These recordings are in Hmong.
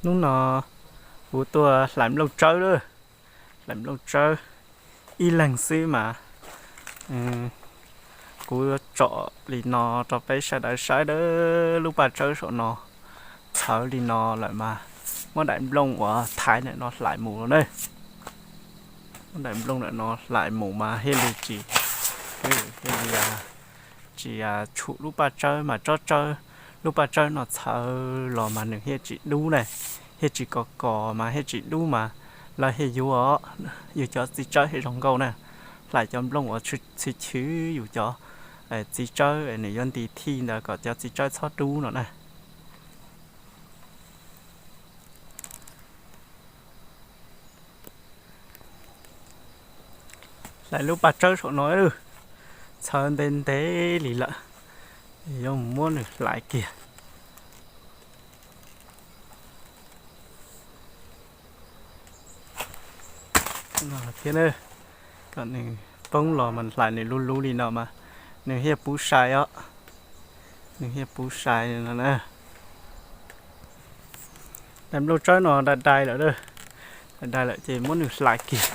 Hnub no kuv tuaj hlais nplooj tsawb lawm, hlais nplooj tsawb ib leeg xwb mas kuv tsom li no rau peb sawv daws saib lub paj tsawb saum no txhawv li no lawm mas muab daim nplooj uas thaiv ntawm no hlais mus lawm na. Muab daim nplooj ntawm no hlais mus mas thiaj li tsis, thiaj li tsis tshum lub paj tsawb mas tsob tsawb, lub paj tsawb no txhawv los mas nws thiaj tsis dub na, thiaj tsis kos kos mas thiaj tsis dub mas lawv thiaj yuav, yus cov txiv tsawb thiaj zoo nkauj na. Hlais cov nplooj uas txhwv chwv yus cov txiv tsawb nws yuav nti thij ntawd kom cov txiv tsawb txhob dub no na. Hlais lub paj tsawb saum no, txhawv ntev ntev li lawm, yuav mus muab nws hlais kiag thiab. Kom nws poob los mas hlais nws luv luv li no mas nws thiaj puv sai os, nws thiaj puv sai no na. Daim nplooj tsawb no dai dai lawm, dai dai lawm ces muab nws hlais kiag.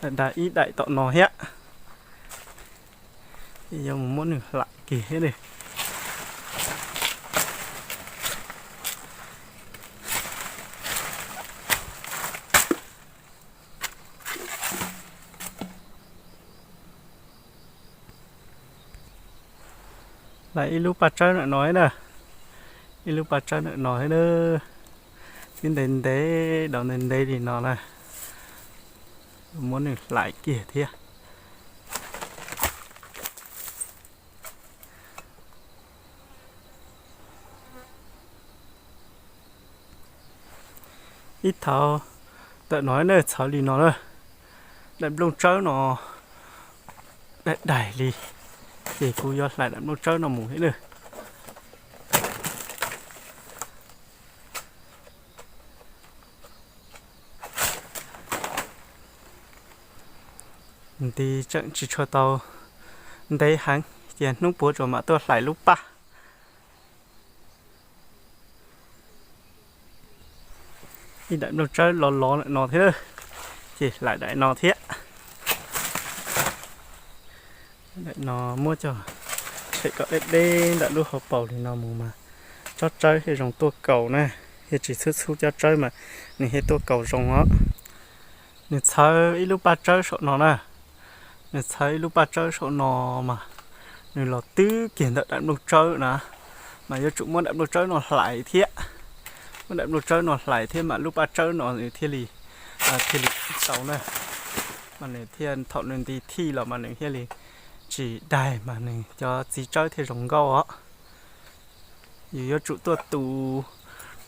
Dai dai ib daim tom no thiab, yuav mus muab nws hlais kiag thiab. Hlais ib lub paj tsawb ntawm no thiab na, ib lub paj tsawb ntawm no thiab na, twb ntev ntev, dau ntev ntev li no na, muab nws hlais kiag thiab. Ib thaum ntawm no na txhawv li no na, daim nplooj tsawb no daim daim li, ces kuv yuav hlais daim nplooj tsawb no mus thiab na. Nti tseem tsis tshua tau ntev heev, ces hnub puav tsuas mam tuaj hlais lub paj. Ib daim nplooj tsawb los los ntawm no thiab, ces hlais daim no thiab. Daim no muab coj tshem kom deb deb ntawm lub hauv paus li no mus mas tsob tsawb thiaj zoo tuaj kaus na, thiaj tsis txhub txhub cov tsawb mas nws thiaj tuaj kaus zoo os. Nws txhawv ib lub paj tsawb saum no na, nws txhawv ib lub paj tsawb saum no mas nws los twb kiag ntawm daim nplooj tsawb na, mas yuav tsum muab daim nplooj tsawb no hlais thiab. Muab daim nplooj tsawb no hlais thiab mas lub paj tsawb no nws thiaj li, thiaj li tau na, mas nws thiaj thaum nws nti thij los mas nws thiaj li tsis daig mas nws cov txiv tsawb thiaj zoo nkauj os. Yus yuav tsum tuaj tu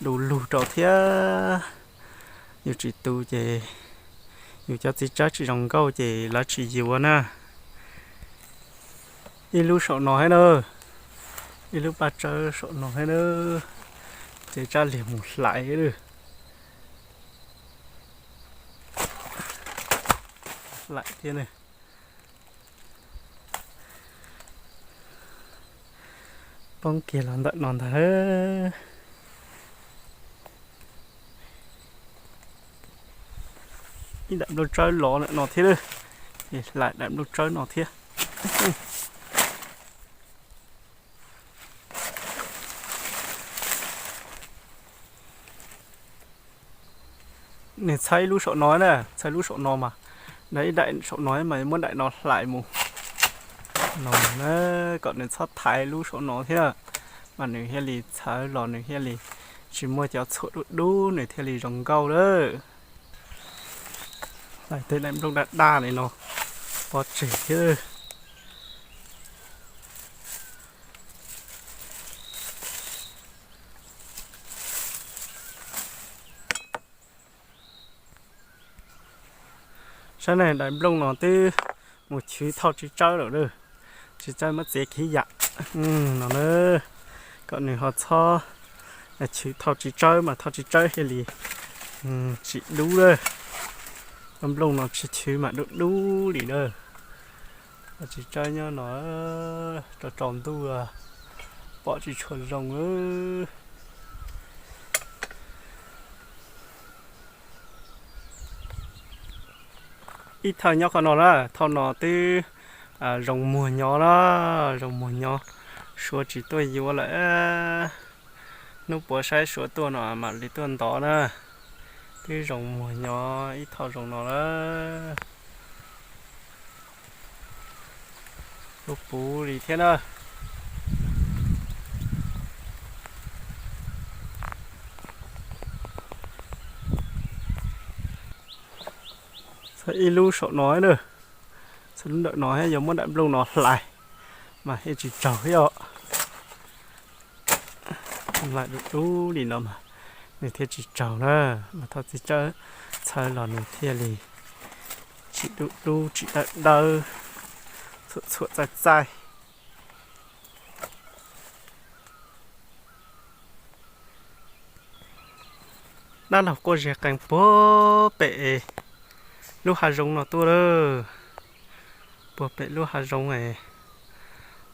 du lug rau thiab, yus tsis tu ces yus cov txiv tsawb tsis zoo nkauj ces lawv tsis yuav na. Ib lub saum no thiab na, ib lub paj tsawb saum no thiab na, ces tsab liag mus hlais. Hlais thiab ne. Poob kiag los ntawm no ntag. Ib daim nplooj tsawb los ntawm no thiab, hlais daim nplooj tsawb no thiab. Nws txhawb ib lub saum no na, txhawb lub saum no mas, ib daim saum no mas muab daim no hlais mus no na, kom nws txhob thaiv lub saum no thiab, mas nws thiaj li txhawv los nws thiaj li tsis muaj cov txhuam dub dub, nws thiaj li zoo nkauj lawm. Hlais tej daim nplooj daj daj li no pov tseg thiab. Saib ne, daim nplooj no twb mus chwv thauj txiv tsawb lawm, txiv tsawb muab txiav khiv yam no na, kom nws ho txhob chwv thauj txiv tsawb mas thauj txiv tsawb thiaj li tsis dub lawm. Nplooj no tsis chwv mas dub dub li lawm. Txiv tsawb nyob no, tsaus tsaus ntuj pom tsis tshua zoo. Ib thawj nyob qhov no na, thauj no twb zoo muag nyob na, zoo muag nyob, suav tsis tuaj yuav lawm. Hnub puav saib suav tuaj no mam li tuaj ntov na. Twb zoo muag nyob ib thauj zoo no lawm. Lub puv li thiab na. Txog ib lub saum no na, txog lub ntawm no thiab yuav muab daim nplooj no hlais mas thiaj tsis tsaug thiab os. Hlais dub dub li no mas nws thiaj tsis tsaug na, mas thauj txiv tsawb txhawb los nws thiaj li tsis dub dub tsis dawb dawb, txhuam txhuam txaij txaij. Dab laug quaj zig qees puag pem lub hav zoov no tuaj lawm, puag pem lub hav zoov es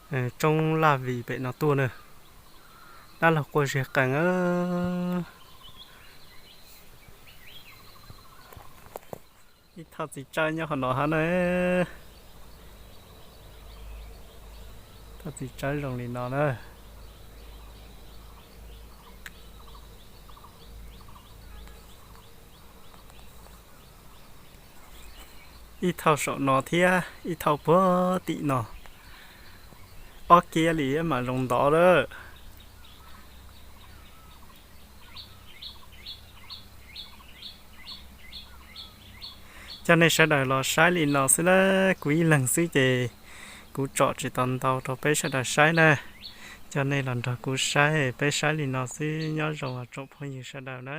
Tsoob Laj Vim pem no tuaj na. Dab laug quaj zig qees. Ib thauj txiv tsawb nyob qhov no hab na. Thauj txiv tsawb zoo li no na. Ib thauj saum no thiab ib thauj puag tim no. Ob kiab li mam zoo ntov lawm. Coj nej sawv daws los saib li no xwb na, kuv ib leeg xwb ces kuv tsom tsis tau ntau rau peb sawv daws saib na. Coj nej los nrog kuv saib, peb saib li no xwb, nyob zoo tsoom phooj ywg sawv daws na.